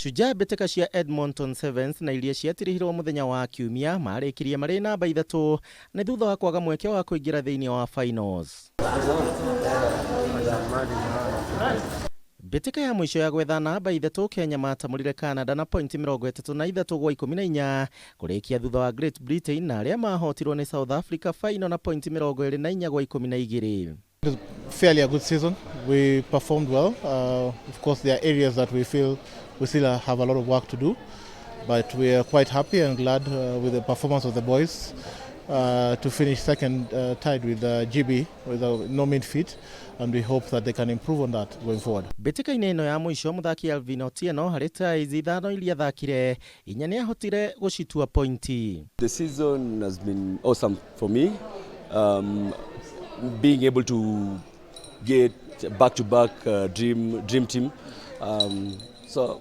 Shujaa mbĩtĩka cia Edmonton Sevens na iria ciatirihirwo mũthenya wa Kiumia marĩkirie marĩ namba 3 nĩ thutha wa kwaga mweke wa kũingĩra thĩinĩ wa finals. Mbĩtĩka ya mũico ya gwetha namba 3 Kenya matamũrire Canada na pointi 34-14 kũrĩkia thutha wa Great Britain na arĩa mahotirwo nĩ South Africa final na pointi 24-12. It was fairly a good season. We performed well. Of course, there are areas that we feel we still have a lot of work to do, but we are quite happy and glad with the performance of the boys to finish second, tied with GB, with a no mean feat, and we hope that they can improve on that going forward. Mbĩtĩka-inĩ ĩno ya mũico mũthaki Alvin Otieno harĩ tries 5 iria athakire 4 nĩahotire gũcitua pointi. The season has been awesome for me. Being able to get back-to-back dream team. So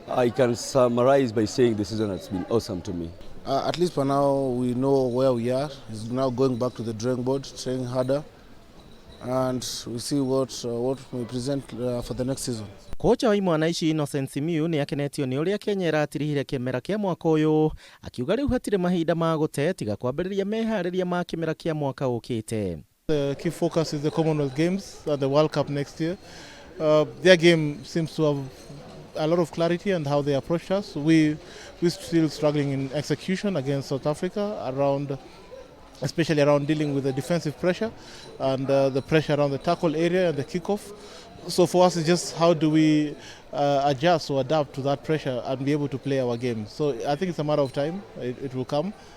I can summarize by saying the season has been awesome to me. At least for now, we know where we are. It's now going back to the drawing board, training harder, and we see what we present for the next season. Kocha wa imwana ici Innocent Simiyu nĩ akenetio nĩ ũrĩa Kenya ĩratirihire kĩmera kĩa mwaka ũyũ, akiuga rĩu hatirĩ mahinda ma gũte tiga kwambĩrĩria meharĩria ma kĩmera kĩa mwaka ũkĩte. The key focus is the Commonwealth Games and the World Cup next year. Their game seems to have a lot of clarity and how they approach us. We're still struggling in execution against South Africa, especially around dealing with the defensive pressure and the pressure around the tackle area and the kickoff. So for us, it's just how do we adjust or adapt to that pressure and be able to play our game. So I think it's a matter of time. It will come.